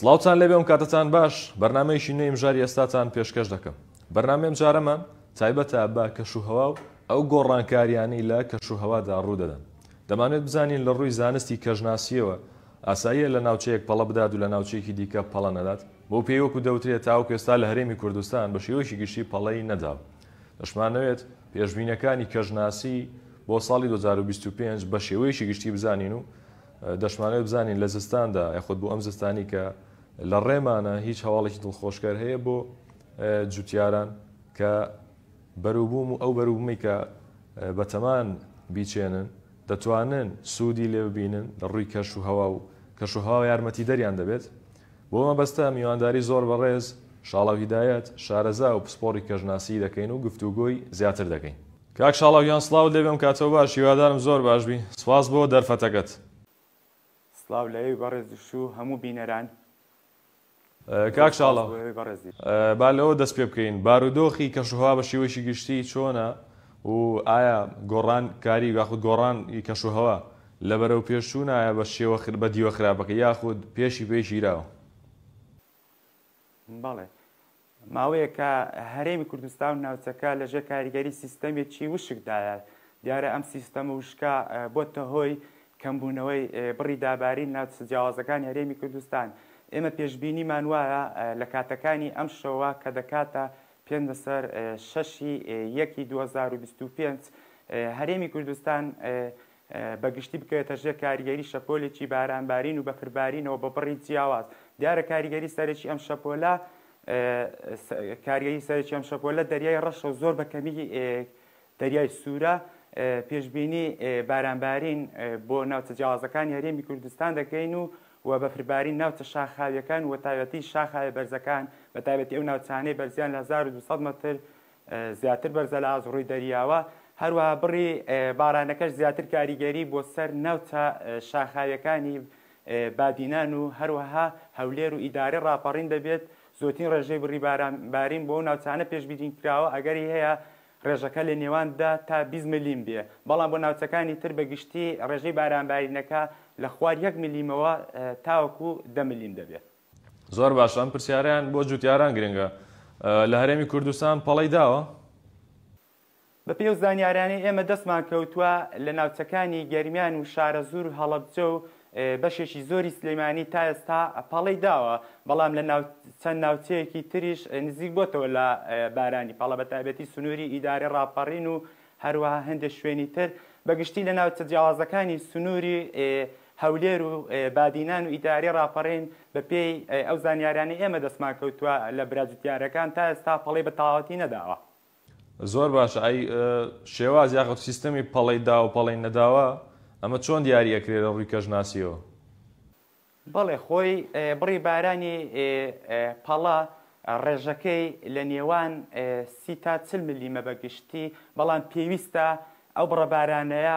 سڵاوتان لێبێ ئەم کاتەتان باش بەرنامەیەکی نوێی مژاری ئێستاتان پێشکەش دەکەم بەرنامەی ئەمجارەمان تایبەتە بە کەشوهەوا و ئەو گۆڕانکاریانەی لە کەشوهەوادا ڕوودەدەن دەمانێت بزانین لە ڕووی زانستی کەشناسیەوە ئاساییە لە ناوچەیەک پەڵە بدات و لە ناوچەیەکی دیکە پەڵە نەدات بەو پێی وەکو دەوترێت تاوەکو ئێستا لە هەرێمی کوردستان بە شێوەیەکی گشتی پەڵەی نەداوە دەشمانەوێت پێشبینەکانی کەشناسی بۆ ساڵی 2025 بە شێوەیەکی گشتی بزانین و دەشمانەوێت بزانین لە زستاندا یاخود بۆ ئەم زستانی کە لە ڕێمانە هیچ هەواڵێکی دڵخۆشکەر هەیە بۆ جوتیاران کە بەروبووم و ئەو بەروبوومەی کە بەتەمان بیچێنن دەتوانن سوودی لێ ببینن لە ڕووی کەش و هەوا و کەش و هەوا یارمەتی دەریان دەبێت بۆ مەبەستە میوانداری زۆر بەڕێز شاڵاو هیدایەت شارەزا و پسپۆڕی کەشناسی دەکەین و گفتوگۆی زیاتر دەکەین. کاک شاڵاو گیان سڵاوت لێبێ ئەم کاتەو باش هیوادارم زۆر باش بی سپاس بۆ دەرفەتەکەت. سڵاو لە ئێوی بەڕێزیش و هەموو بینەران. کاک شاڵاو با لەوە دەست پێ بکەین بارودۆخی کەشوهەوا بە شێوەیەکی گشتی چۆنە و ئایا گۆڕان کاری یاخود گۆڕان ی کەشوهەوا لە بەرەو پێشچوونایە بە شێوە بە دیوە خراپەکە یاخود پێشی پێی گیراوە؟ بەڵێ ماوەیەکە هەرێمی کوردستان و ناوچەکە لەژێر کاریگەری سیستەمێکی وشکدایە، دیارە ئەم سیستەمە وشکە بۆتە هۆی کەمبوونەوەی بڕی دابارین ناوچە جیاوازەکانی هەرێمی کوردستان. ئێمە پێشبینیمان وایە لە کاتەکانی ئەمشەوە کە دەکاتە پێنج لەسەر شەشی یەکی 2025 هەرێمی کوردستان بە گشتی بکەوێتە ژێر کاریگەری شەپۆلێکی بارانبارین و بەفربارینەوە بە بڕی جیاواز. دیارە کاریگەری سەرەکی ئەم شەپۆلە کاریگەری سەرەکی ئەم شەپۆلە دەریای ڕەشە و زۆر بە کەمی دەریای سوورە. پێشبینی بارانبارین بۆ ناوچە جیاوازەکانی هەرێمی کوردستان دەکەین و و بەفربارین ناوچە شاخاویەکان و تایبەتی شاخاویە بەرزەکان بە تایبەتی ئەو ناوچانەی بەرزیان لە 1200 مەتر زیاتر بەرزە لە ئاست ڕووی دەریاوە، هەروەها بڕی بارانەکەش زیاتر کاریگەری بۆ سەر ناوچە شاخاویەکانی بادینان و هەروەها هەولێر و ئیدارەی ڕاپەڕین دەبێت، زۆرترین ڕێژەی بڕی باران بارین بۆ ئەو ناوچانە پێشبینی کراوە، ئەگەری هەیە ڕێژەکە لە نێوان دە تا 20 ملیم بێ، بەڵام بۆ ناوچەکانی تر بە گشتی ڕێژەی بارانبارینەکە لە خوار یەک ملیمەوە تاوەکو دە ملیم دەبێت. زۆر باشە ئەم پرسیارەیان بۆ جوتیاران گرنگە لە هەرێمی کوردستان پەڵەی داوە؟ بەپێی ئەو زانیاریانەی ئێمە دەستمان کەوتووە لە ناوچەکانی گەرمیان و شارەزوور و هەڵەبجە و بەشێکی زۆری سلێمانی تا ئێستا پەڵەی داوە، بەڵام لە چەند ناوچەیەکی تریش نزیک بۆتەوە لە بارانی پەڵە بەتایبەتی سنووری ئیدارەی ڕاپەڕین و هەروەها هەندێک شوێنی تر، بە گشتی لە ناوچە جیاوازەکانی سنووری هەولێر و بادینان و ئیدارەی ڕاپەڕین بە پێی ئەو زانیاریانەی ئێمە دەستمان کەوتووە لە برا جوتیارەکان تا ئێستا پەڵەی بە تەواوەتی نەداوە. زۆر باشە ئەی شێواز یاخود سیستەمی پەڵەی داوە پەڵەی نەداوە ئەمە چۆن دیاری ئەکرێ لە ڕووی کەشناسیەوە؟ بەڵێ خۆی بڕی بارانی پەڵە ڕێژەکەی لە نێوان سی تا 40 ملیمە بە گشتی، بەڵام پێویستە ئەو بڕە بارانەیە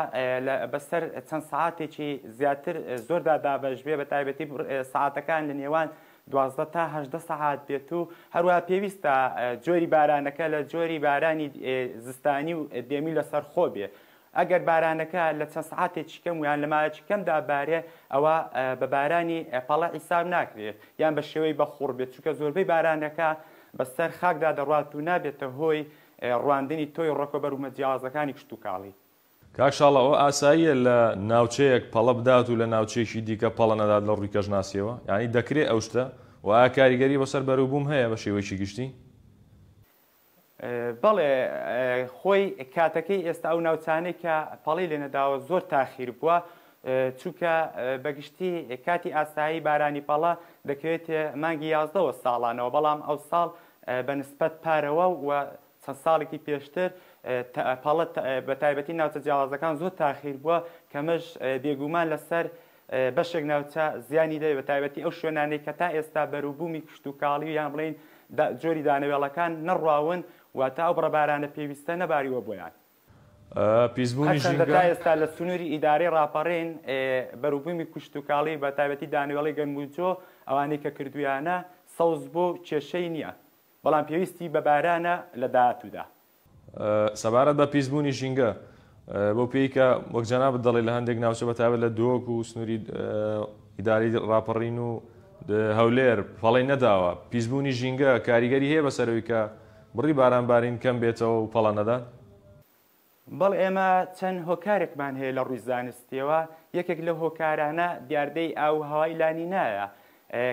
بەسەر چەند سەعاتێکی زیاتر زۆردا دابەش بێ، بە تایبەتی سەعاتەکان لە نێوان 12 تا 18 سەعات بێت و هەروەها پێویستە جۆری بارانەکە لە جۆری بارانی زستانی و دێمی لەسەرخۆ بێ. ئەگەر بارانەکە لە چەند سەعاتێکی کەم و یان لە ماوەیەکی کەمدا بارێ ئەوا بە بارانی پەڵە حیساب ناکرێت یان بە شێوەی بەخوڕ بێت چونکە زۆربەی بارانەکە بەسەر خاکدا دەڕوات و نابێتە هۆی ڕواندنی تۆی ڕۆکە بەروبوومە جیاوازەکانی کشتوکاڵی. کاک شاڵاو ئەوە ئاساییە لە ناوچەیەک پەڵە بدات و لە ناوچەیەکی دیکە پەڵە نەدات لە ڕووی کەشناسیەوە؟ یانی دەکرێ ئەو شتە؟ و ئایا کاریگەری بۆ سەر بەروبووم هەیە بە شێوەیەکی گشتی؟ بەڵێ خۆی کاتەکەی ئێستا ئەو ناوچانەی کە پەڵەی لێ نەداوە زۆر تاخیر بووە چونکە بەگشتی کاتی ئاسایی بارانی پەڵە دەکەوێتێ مانگی یازدەوە ساڵانەوە بەڵام ئەو ساڵ بە نسبەت پارەوە و چەند ساڵێکی پێشتر پەڵە بە تایبەتی ناوچە جیاوازەکان زۆر تاخیر بووە کەمەش بێگومان لەسەر بەشێک ناوچە زیانی دەبێت بەتایبەتی ئەو شوێنانەی کە تا ئێستا بەروبوومی کشتوکاڵی یان بڵێین جۆری دانەوێڵەکان نەڕواون واتە ئەو بڕە بارانە پێویستە نەباریوە بۆیان. پیسبوونی هەرچەندە ژینگە. تا ئێستا لە سنووری ئیدارەی ڕاپەڕین بەروبوومی کشتوکاڵی بەتایبەتی دانەوێڵەی گەنم و جۆ ئەوانەی کە کردوویانە سەوز بووە و کێشەی نییە بەڵام پێویستی بە بارانە لە داهاتوودا. سەبارەت بە پیسبوونی ژینگە، بەو پێی کە وەک جەنابت دەڵێی لە هەندێک ناوچە بە تایبەت لە دهۆک و سنووری ئیدارەی ڕاپەڕین و هەولێر پەڵەی نەداوە، پیسبوونی ژینگە کاریگەری هەیە بەسەر ئەوی کە بڕی بارانبارین کەم بێتەوە و پەڵە نەدان؟ بەڵێ ئێمە چەند هۆکارێکمان هەیە لە ڕووی زانستیەوە، یەکێک لەو هۆکارانە دیاردەی ئاو و هەوای لانینایە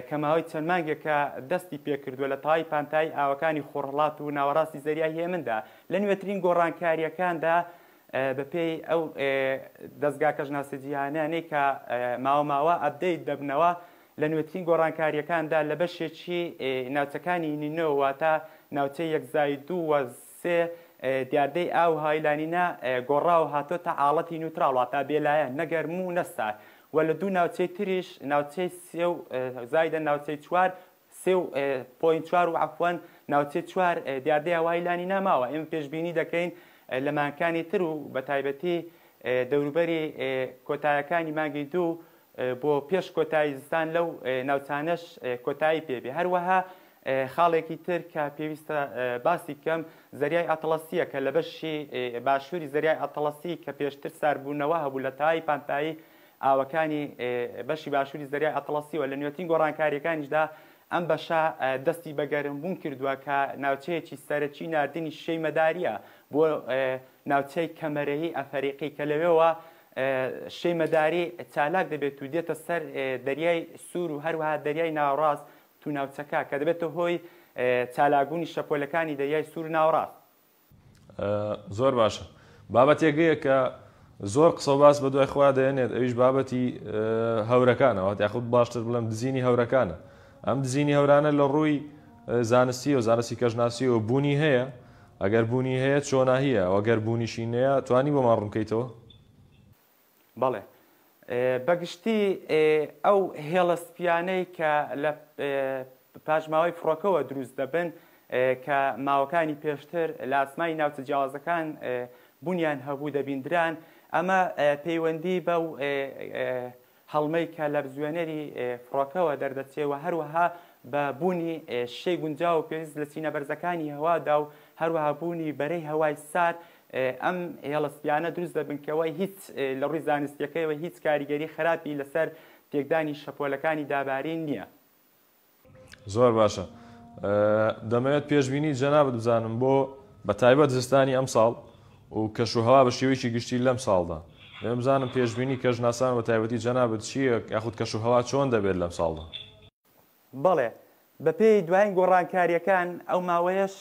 کە ماوەی چەند مانگێکە دەستی پێکردووە لە تەواوی پانتایی ئاوەکانی خۆرهەڵات و ناوەڕاستی زەریای هێمندا لە نوێترین گۆڕانکارییەکاندا بەپێی ئەو دەزگا کەشناسیە جیهانیانەی کە ماوە ماوە update دەبنەوە لە نوێترین گۆڕانکارییەکاندا لە بەشێکی ناوچەکانی نینۆ واتە ناوچەی یەک زائید دوو و سێ، دیاردەی ئاو هەوای لانینا گۆڕاوە هاتۆتە حاڵەتی neutral واتە بێلایەن نە گەرم و نە سارد و لە دوو ناوچەی تریش ناوچەی سێ و زایدە ناوچەی چوار سێ و point چوار و عەفوەن ناوچەی چوار دیاردەی هەوای لانینا ماوە ئێمە پێشبینی دەکەین لە مانگەکانی تر و بە تایبەتی دەوروبەری کۆتایەکانی مانگی دوو بۆ پێش کۆتایی زستان لەو ناوچانەش کۆتایی پێ بێ. هەروەها خاڵێکی تر کە پێویستە باسی بکەم زەریای ئەتڵەسییە کە لە بەشی باشووری زەریای ئەتڵەسی کە پێشتر ساردبوونەوە هەبوو لە تەواوی پانتایی ئاوەکانی بەشی باشووری زەریای ئەتڵەسی و لە نوێترین گۆڕانکارییەکانیشدا ئەم بەشە دەستی بە گەرمبوون کردووە کە ناوچەیەکی سەرەکی ناردنی شێی مەدارییە بۆ ناوچەی کەمەرەیی ئەفەریقی کە لەوێوە شێی مەداری چالاک دەبێت و دێتە سەر دەریای سوور و هەروەها دەریای ناوەڕاست و ناوچەکە کە دەبێتە هۆی چالاکبوونی شەپۆلەکانی دەریای سوور و ناوەڕاست. زۆر باشە. بابەتێک هەیە کە زۆر قسە و باس بە دوای خۆیان دەێنێت ئەویش بابەتی هەورەکانە وات یاخود باشتر بڵێم دزینی هەورەکانە ئەم دزینی هەورانە لە ڕووی زانستی و زانستی کەشناسی و بوونی هەیە ئەگەر بوونی هەیە چۆناهیە و ئەگەر بوونیشی نییە توانی بۆمان ڕوونکەیتەوە؟ بەڵێ بەگشتی ئەو هێڵە سپیانەی کە لە پاشماوەی فڕۆکەوە دروست دەبن کە ماوەکانی پێشتر لە ئاسمانی ناوچە جیاوازەکان بوونیان هەبوو دەبیندران ئەمە پەیوەندی بەو هەڵمەی کە لە بزوێنەری فڕۆکەوە دەردەچێ و هەروەها بە بوونی شێی گونجاو و پێویست لە چینە بەرزەکانی هەوادا و هەروەها بوونی بەرەی هەوای سارد ئەم هێڵە سپیانە دروست دەبن کە وای هیچ لە ڕووی زانستیەکەیەوە هیچ کاریگەری خراپی لەسەر تێکدانی شەپۆلەکانی دابارین نییە. زۆر باشە دەمەوێت پێشبینی جەنابت بزانم بۆ بە تایبەت زستانی ئەمساڵ و کەش و هەوا بە شێوەیەکی گشتی لەم ساڵدا دەمەوێت بزانم پێشبینی کەشناسان بە تایبەتی جەنابت چییە یاخود کەش و هەوا چۆن دەبێت لەم ساڵدا؟ بەڵێ، بەپێی دوایین گۆڕانکارییەکان ئەو ماوەیەش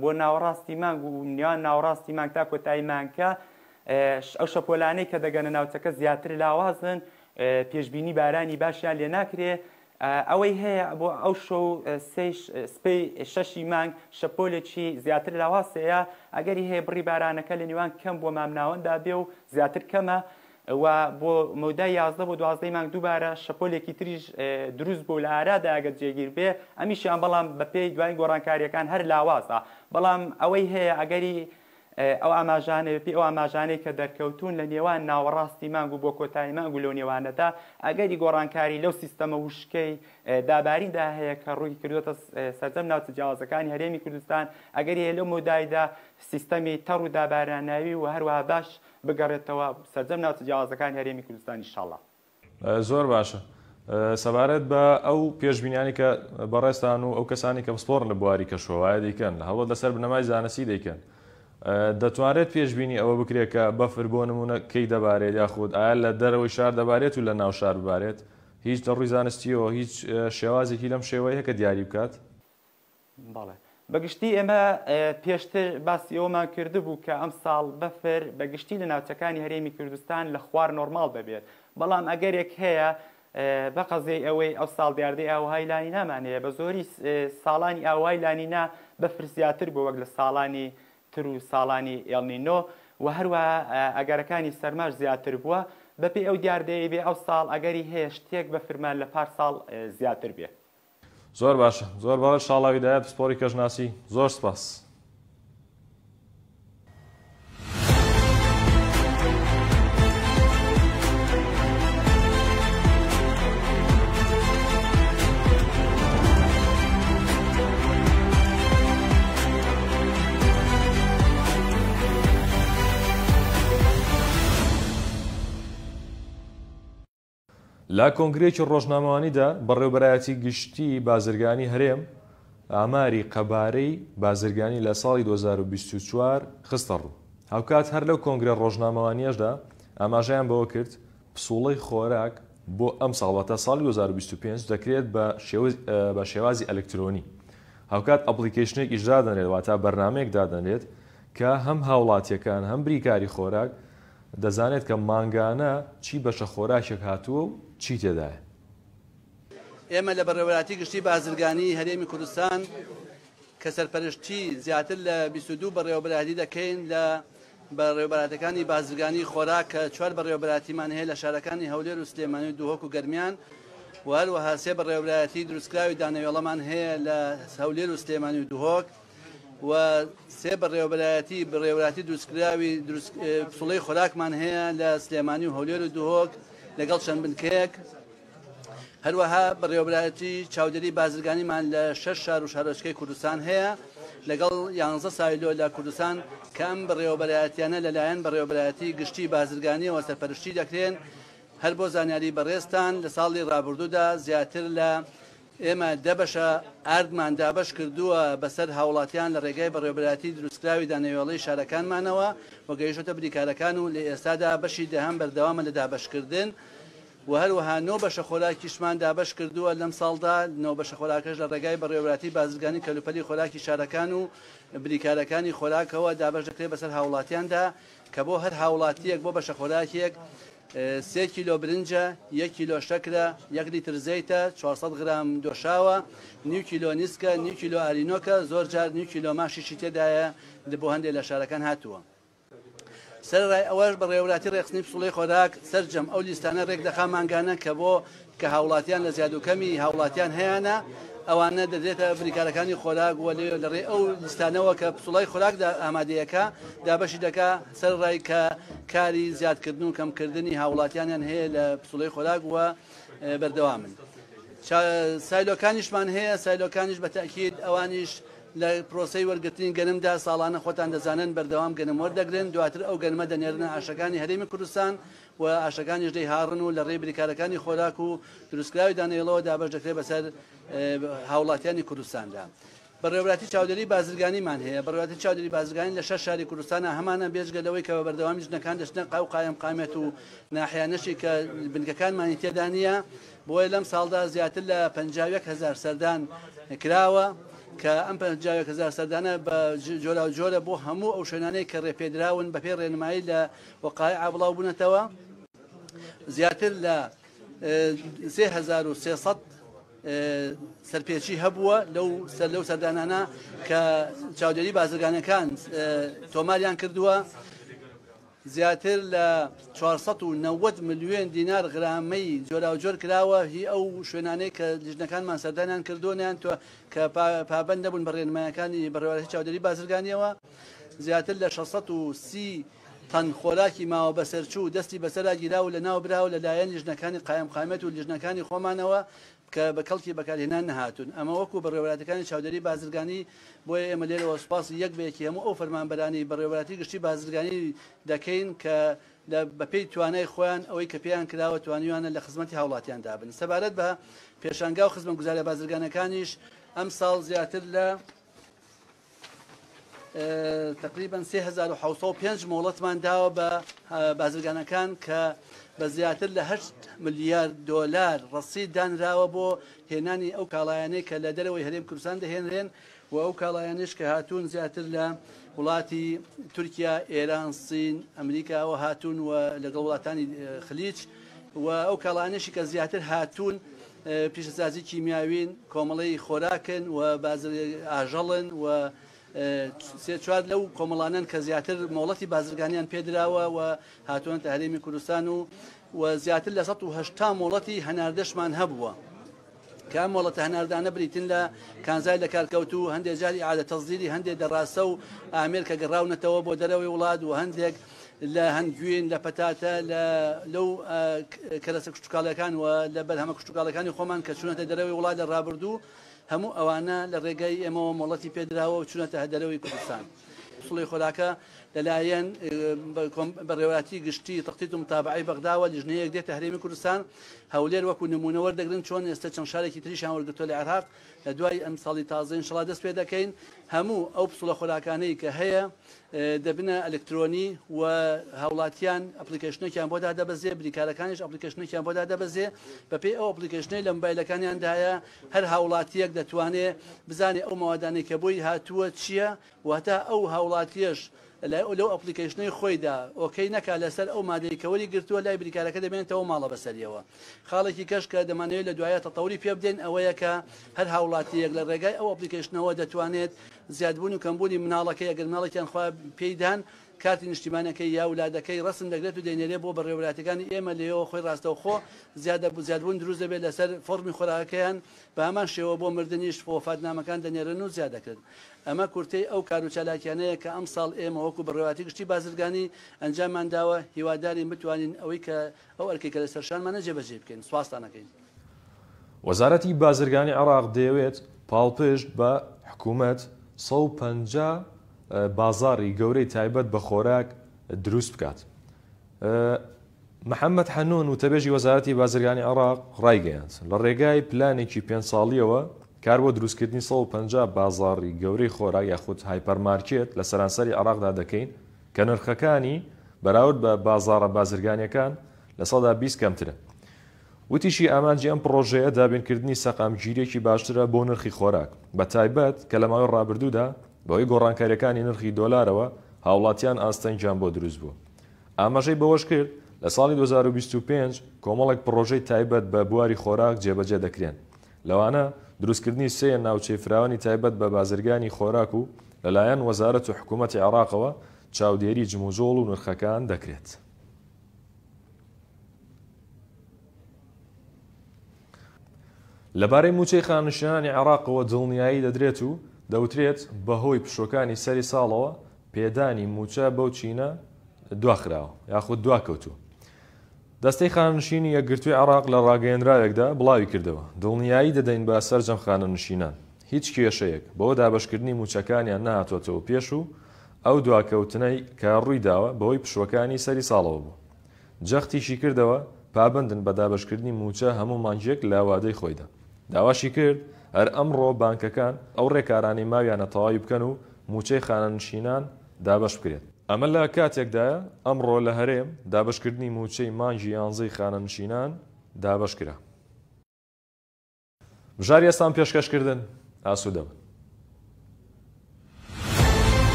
بۆ ناوەڕاستی مانگ و نێوان ناوەڕاستی مانگ تا کۆتایی مانگکە ئەو شەپۆلانەی کە دەگەنە ناوچەکە زیاتر لاوازن پێشبینی بارانی باشیان لێ ناکرێ ئەوەی هەیە بۆ ئەو شەو سپەی شەشی مانگ شەپۆلێکی زیاتر لاواز هەیە ئەگەری هەیە بڕی بارانەکە لە نێوان کەم بۆ مامناوەندا بێ و زیاتر کەمە و بۆ مەودای 11 بۆ 12 مانگ دووبارە شەپۆلێکی تریش دروست بوو لە ئارادا ئەگەر جێگیر بێ ئەمیشیان بەڵام بەپێی دوایین گۆڕانکاریەکان هەر لاوازە بەڵام ئەوەی هەیە ئەگەری ئەو ئاماژانەی بەپێی ئەو ئاماژانەی کە دەرکەوتوون لە نێوان ناوەڕاستی مانگ و بۆ کۆتایی مانگ و لەو نێوانەدا ئەگەری گۆڕانکاری لەو سیستەمە وشکەی داباریندا هەیە کە ڕووی کردووەتە سەرجەم ناوچە جیاوازەکانی هەرێمی کوردستان ئەگەری هەیە لەو مەودایدا سیستەمی تەڕ و داباراناوی و هەروەها باش بگەڕێتەوە سەرجەم ناوچە جیاوازەکانی هەرێمی کوردستان ئیشاڵڵا. زۆر باشە سەبارەت بە ئەو پێشبینیانی کە بەڕێزتان و ئەو کەسانی کە پسپۆڕن لە بواری کەشوهەوایە دەیکەن هەڵبەت لەسەر بنەمای زانستی دەیکەن دەتوانرێت پێشبینی ئەوە بکرێت کە بەفر بۆ نمونە کەی دەبارێت یاخود ئایا لە دەرەوەی شار دەبارێت و لە ناو شار ببارێت هیچ لە ڕووی زانستیەوە هیچ شێوازێکی لەم شێوەیە کە دیاری بکات؟ بەڵێ بە گشتی ئێمە پێشتر باسی ئەوەمان کردبوو کە ئەمساڵ بەفر بە گشتی لە ناوچەکانی هەرێمی کوردستان لە خوار نۆرماڵ دەبێت، بەڵام ئەگەرێک هەیە بە قەزیەی ئەوەی ئەو ساڵ دیاردەی ئاوهای لانینامان هەیە بە زۆری ساڵانی ئاوهای لانینا بەفر زیاتر بووە وەک لە ساڵانی تر و ساڵانی ئێلنینۆ و هەروەها ئەگەرەکانی سەرماش زیاتر بووە بەپێی ئەو دیاردەیەی بێ ئەو ساڵ ئەگەری هەیە شتێک بەفرمان لە پار ساڵ زیاتر بێ. زۆر باشە زۆر بەڕێز شاڵاو هیدایەت پسپۆڕی کەشناسی زۆر سپاس. لە کۆنگرەیەکی ڕۆژنامەوانیدا بەڕێوەبەرایەتی گشتیی بازرگانی هەرێم ئاماری قەبارەی بازرگانی لە ساڵی 2024 خستەڕوو. هاوکات هەر لەو کۆنگرە ڕۆژنامەوانییەشدا ئاماژەیان بەوە کرد، پسوڵەی خۆراک بۆ ئەمساڵ واتە ساڵی 2025 دەکرێت بە شێوازی ئەلکترۆنی. هاوکات ئەپڵیکەیشنێکیش دادەنرێت واتە بەرنامەیەک دادەنرێت کە هەم هاوڵاتییەکان هەم بریکاری خۆراک دەزانێت کە مانگانە چی بەشە خۆراکێک هاتووە و چی تێدایە. ئێمە لە بەڕێوەبەرایەتی گشتی بازرگانیی هەرێمی کوردستان کە سەرپەرشتی زیاتر لە 22 بەڕێوەبەرایەتی دەکەین لە بەڕێوەبەرایەتەکانی بازرگانی خۆراک کە چوار بەڕێوەبەرایەتیمان هەیە لە شارەکانی هەولێر و سلێمانی و دهۆک و گەرمیان و هەروەها سێ بەڕێوەبەرایەتی دروستکراوی دانەوێڵەمان هەیە لە هەولێر و سلێمانی و دهۆک و سێ بەڕێوەبەرایەتی بەڕێوەبەرایەتی دروستکراوی دروست پسوڵەی خۆراکمان هەیە لە سلێمانی و هەولێر و دهۆک لەگەڵ چەند بنکەیەک. هەروەها بەڕێوەبەرایەتی چاودێری بازرگانیمان لە شەش شار و شارۆچکەی کوردستان هەیە لەگەڵ یانزە سایلۆ لە کوردستان کە ئەم بەڕێوەبەرایەتیانە لەلایەن بەڕێوەبەرایەتی گشتی بازرگانیەوە سەرپەرشتی دەکرێن. هەر بۆ زانیاری بەڕێزتان لە ساڵی ڕابردوودا زیاتر لە ئێمە دە بەشە ئاردمان دابەش کردووە بەسەر هاوڵاتیان لە ڕێگای بەڕێوەبەرایەتی دروستکراوی دانەوێڵەی شارەکانمانەوە و گەیشتۆتە بریکارەکان و لە ئێستادا بەشی دەهەم بەردەوامە لە دابەشکردن و هەروەها نۆ بەشە خۆراکیشمان دابەش کردووە لەم ساڵدا، نۆ بەشە خۆراکەش لە ڕێگای بەڕێوەبەرایەتی بازرگانی کەلوپەلی خۆراکی شارەکان و بریکارەکانی خۆراکەوە دابەش دەکرێت بەسەر هاوڵاتیاندا کە بۆ هەر هاوڵاتییەک بۆ بەشە خۆراکێک سێ کیلۆ برنجە، یەک کیلۆ شەکرە، یەک لیتر زەیتە، 400 غرام دۆشاوە، نیو کیلۆ نیسکە، نیو کیلۆ ئارینۆکە، زۆر جار نیو کیلۆ ماشیشی تێدایە بۆ هەندێک لە شارەکان هاتووە. سەرەڕای ئەوەش بەڕێوەبەرایەتی ڕێکخستنی پسوڵەی خۆراک سەرجەم ئەو لیستانە ڕێکدەخا مانگانە کە بۆ کە هاوڵاتیان لە زیاد و کەمی هاوڵاتیان هەیانە ئەوانە دەدرێتە بریکارەکانی خۆراک و لێ لە ڕێ ئەو لیستانەوە کە پسوڵای خۆراکدا ئامادەیەکە دابەشی دەکا سەرەڕای کە کاری زیادکردن و کەمکردنی هاوڵاتیانیان هەیە لە پسوڵەی خۆراک و بەردەوامن. سایلۆکانیشمان هەیە سایلۆکانیش بە تەئکید ئەوانیش لە پرۆسەی وەرگرتنی گەنمدا ساڵانە خۆتان دەزانن بەردەوام گەنم وەردەگرن، دواتر ئەو گەنمە دەنێرنە ئاشەکانی هەرێمی کوردستان و ئاشەکانیش دەیهاڕن و لە ڕێی بریکارەکانی خۆراک و دروستکراوی دانەوێڵەوە دابەش دەکرێت بەسەر هاوڵاتیانی کوردستاندا. بەڕێوەبەرایەتی چاودێری بازرگانیمان هەیە، بەڕێوەبەرایەتی چاودێری بازرگانی لە شەش شاری کوردستانا هەمانە بێجگە لەوەی کە بە بەردەوامی ژنەکان دەچنە قاو قایمقامیەت و ناحیانەشی کە بنکەکانمانی تێدا نییە، بۆیە لەم ساڵدا زیاتر لە 51 هەزار سەردان کراوە کە ئەم 51 هەزار سەردانە بە جۆراوجۆرە بۆ هەموو ئەو شوێنانەی کە ڕێپێدراون بەپێی ڕێنمایی لە وەقایع بڵاو بوونەتەوە زیاتر لە 3300 سەرپێچی هەبووە لەو سەر لەو سەردانانە کە چاودێری بازرگانەکان تۆماریان کردووە. زیاتر لە 490 ملیۆن دینار غرامەی جۆراوجۆر کراوە هی ئەو شوێنانەی کە لیژنەکانمان سەردانیان کردووە نیان کە پابەند نەبوون بە ڕێنمایەکانی بەڕێوەبەرایەتی چاودێری بازرگانیەوە زیاتر لە 630 تەن خۆراکی ماوە بەسەرچوو دەستی بەسەرا گیرا و لەناو براوە لەلایەن لیژنەکانی قایمقامیەت و لیژنەکانی خۆمانەوە کە بە کەڵکی بەکارهێنان نەهاتوون. ئەمە وەکو بەڕێوەبەرایەتیەکانی چاودێری بازرگانی، بۆیە ئێمە لێرەوە سوپاسی یەک بە یەکی هەموو ئەو فەرمانبەرانەی بەڕێوەبەرایەتی گشتی بازرگانی دەکەین کە لە بەپێی توانای خۆیان ئەوەی کە پێیان کراوە توانیویانە لە خزمەتی هاوڵاتیاندا بن. سەبارەت بە پێشانگا و خزمەتگوزاریە بازرگانەکانیش ئەمساڵ زیاتر لە تقریبا 3705 مۆڵەتمان داوە بە بازرگانەکان کە بە زیاتر لە 8 ملیار دۆلار ڕەسید دانراوە بۆ هێنانی ئەو کاڵایانەی کە لە دەرەوەی هەرێم کوردستان دەهێنرێن و ئەو کاڵایانش کە هاتوون زیاتر لە وڵاتی تورکیا، ئێران، سین، ئەمریکاوە هاتوون و لەگەڵ وڵاتانی خلیج و ئەو کاڵانەشی کە زیاتر هاتوون پیشەسازی کیمیاوین، کۆمەڵەی خۆراکن و ئاژەڵن و سێ چوار لەو کۆمەڵانەن کە زیاتر مۆڵەتی بازرگانیان پێدراوە و هاتوونەتە هەرێمی کوردستان و و زیاتر لە 180 مۆڵەتی هەناردەشمان هەبووە. کە ئەم مۆڵەتە هەناردانە بریتین لە کانزای لەکارکەوتوو، هەندێک جار ئیعادە تەسدیری هەندێک دەڕاسە و ئامێر کە گەڕاونەتەوە بۆ دەرەوەی وڵات و هەندێک لە هەنگوین، لە پەتاتە، لە لەو کەرەسە کشتوکاڵیەکان و لە بەرهەمە کشتوکاڵەکانی خۆمان کە چوونەتە دەرەوەی وڵات لە ڕابردوو، هەموو ئەوانە لە ڕێگای ئێمەوە مۆڵەتی پێدراوە و چوونەتە دەرەوەی کوردستان. پسوڵەی خۆراکە لەلایەن بەڕێوەبەرایەتی گشتی تەختیت و متابەعەی بەغداوە لیژنەیەک دێتە هەرێمی کوردستان، هەولێر وەکو نموونە وەردەگرن، چۆن ئێستا چەند شارێکی تریشیان وەرگرتووە لە عێراق، لە دوای ئەم ساڵی تازە ئینشەڵا دەست پێ دەکەین هەموو ئەو پسوڵە خۆراکانەی کە هەیە دەبنە ئەلکترۆنی و هاوڵاتیان ئەپلیکەیشنێکیان بۆ دادەبەزێ، بریکارەکانیش ئەپلیکەیشنێکیان بۆ دادەبەزێ، بەپێی ئەو ئەپلیکەیشنەی لە مۆبایلەکانیاندایە هەر هاوڵاتییەک دەتوانێ بزانێ ئەو مەوادانەی کە بۆی هاتووە چییە و هەتا ئەو هاوڵاتییەش لەو ئەپڵیکەیشنەی خۆیدا okay نەکا لەسەر ئەو مادەی کە وەری گرتووە لای بریکارەکە دەمێنێتەوە ماڵە بەسەریەوە. خاڵێکی کەش کە دەمانەوێت لە دوایە تەتەوری پێ بدەین ئەوەیە کە هەر هاوڵاتییەک لە ڕێگای ئەو ئەپڵیکەیشنەوە دەتوانێت زیادبوون و کەمبوونی مناڵەکەی ئەگەر مناڵێکیان خوا پێی دان کارتی نیشتیمانەکەی یا ولادەکەی ڕەسم دەگرێت و دەینێرێ بۆ بەڕێوەبەرایەتیەکانی ئێمە لێیەوە خۆی ڕاستەوخۆ زیادە زیادبوون دروست دەبێت لەسەر فۆڕمی خۆراکەکەیان بە هەمان شێوە بۆ مردنیش وەفاتنامەکان دەنێرن و زیاد دەکرێن. ئەمە کورتەی ئەو کار و چالاکیانەیە کە ئەمساڵ ئێمە وەکو بەڕێوەبەرایەتی گشتی بازرگانی ئەنجاممان داوە، هیوادارین بتوانین ئەوەی کە ئەو ئەرکەی کە لەسەر شانمانە جێبەجێی بکەین. سوپاستان ئەکەین. وەزارەتی بازرگانی عێراق دەیەوێت پاڵپشت بە حکومەت 150 بازاڕی گەورەی تایبەت بە خۆراک دروست بکات. محەممەد حەنوون، وتەبێژی وەزارەتی بازرگانی عێراق ڕایگەیاند، لە ڕێگای پلانێکی پێنج ساڵییەوە کار بۆ دروستکردنی 150 بازاڕی گەورەی خۆراک یاخود هایپەرمارکێت لە سەرانسەری عێراقدا دەکەین کە نرخەکانی بەراورد بە بازاڕە بازرگانییەکان 20% کەمترە. وتیشی، ئامانجی ئەم پڕۆژەیە دابینکردنی سەقامگیرییەکی باشترە بۆ نرخی خۆراک، بەتایبەت کە لە ماوەی ڕابردوودا بەهۆی گۆڕانکارییەکانی نرخی دۆلارەوە هاوڵاتیان ئاستەنگیان بۆ دروستبووە. ئاماژەی بەوەشکرد، لە ساڵی 2025 کۆمەڵێک پڕۆژەی تایبەت بە بواری خۆراک جێبەجێ دەکرێن، لەوانە دروستکردنی سێ ناوچەی فراوانی تایبەت بە بازرگانی خۆراک و لەلایەن وەزارەت و حکومەتی عێراقەوە چاودێری جموجۆڵ و نرخەکان دەکرێت. لەبارەی مووچەی خانەنشینانی عێراقەوە دڵنیایی دەدرێت و دەوترێت، بەهۆی پشووەکانی سەری ساڵەوە پێدانی مووچە بەو چینە دواخراوە یاخود دواکەوتووە. دەستەی خانەنشینی یەکگرتووی عێراق لە ڕاگەیەنراوێکدا بڵاویکردەوە، دڵنیایی دەدەین بە سەرجەم خانەنشینان، هیچ کێشەیەک بۆ دابەشکردنی مووچەکانیان نەهاتووەتەوە پێش و ئەو دواکەوتنەی کە ڕوویداوە بەهۆی پشووەکانی سەری ساڵەوە بووە. جەختیشی کردەوە، پابەندن بە دابەشکردنی مووچە هەموو مانگێک لە وادەی خۆیدا. داواشی کرد، هەر ئەمڕۆ بانکەکان ئەو رێکارانەی ماویانە تەواوی بکەن و مووچەی خانەنشینان دابەش بکرێت. ئەمە لە کاتێکدایە، ئەمڕۆ لە هەرێم دابەشکردنی مووچەی مانگی یانزەی خانەنشینان دابەشکرا. بژاری ئێستام پێشکەشکردن ئاسوودە بن.